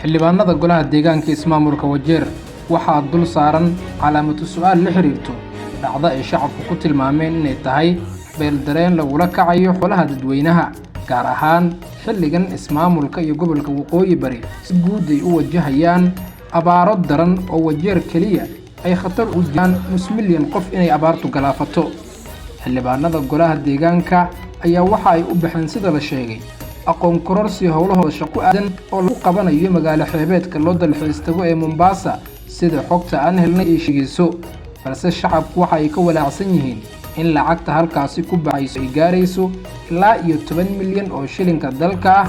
Xildhibaanada golaha deegaanka ismaamulka Wajeer waxaa dul saaran calaamatu su'aal la xiriirto dhacdo ay shacabku ku tilmaameen inay tahay beeldareen lagula kacayo xoolaha dadweynaha, gaar ahaan xilligan ismaamulka iyo gobolka Waqooyi Bari si guud ay u wajahayaan abaaro daran oo Wajeer keliya ay khatar ugu jiraan nus milyan qof inay abaartu galaafato. Xildhibaanada golaha deegaanka ayaa waxa ay u baxeen, sida la sheegay, aqoon kororsi howlahooda shaqo aadan oo lagu qabanayo magaalo xeebeedka loo dalxiis tago ee Mombasa, sida xogta aan helnay ay sheegayso. Balse shacabku waxa ay ka walaacsan yihiin in lacagta halkaasi ku baxayso ay gaarayso ilaa iyo 10 milyan oo shilinka dalka ah,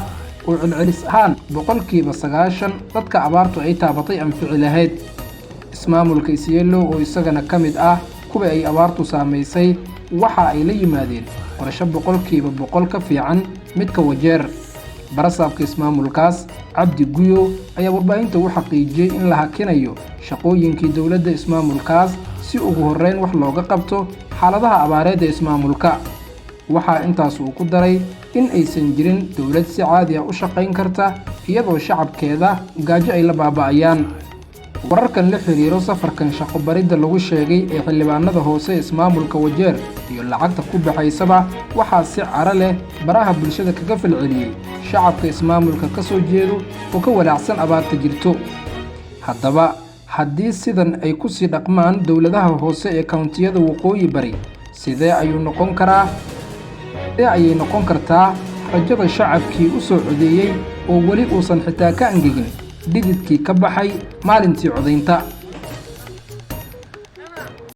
oo celcelis ahaan 90% dadka abaartu ay taabatay anfici lahayd. Ismaamulka Isiolo, oo isagana ka mid ah kuwa ay abaartu saamaysay, waxa ay la yimaadeen qorshe 100% ka fiican midka Wajeer. Barasaabka ismaamulkaas, Cabdi Guyo, ayaa warbaahinta u xaqiijiyey in la hakinayo shaqooyinkii dowladda ismaamulkaas si ugu horreyn wax looga qabto xaaladaha abaareed ee ismaamulka. Waxaa intaas uu ku daray in aysan jirin dowlad si caadi ah u shaqayn karta iyadoo shacabkeeda gaajo ay la baaba'ayaan. Wararkan la xiriiro safarkan shaqo baridda lagu sheegay ee xildhibaanada hoose ismaamulka Wajeer iyo lacagta ku baxaysaba waxaa si caro leh baraha bulshada kaga falceliyey shacabka ismaamulka ka soo jeedo oo ka walaacsan abaarta jirto. Haddaba, haddii sidan ay ku sii dhaqmaan dowladaha hoose ee kawntiyada Waqooyi Bari, sidee ayuu noqon karaa, sidee ayay noqon kartaa rajada shacabkii u soo codeeyey oo weli uusan xitaa ka angegin dhididkii ka baxay maalintii codaynta?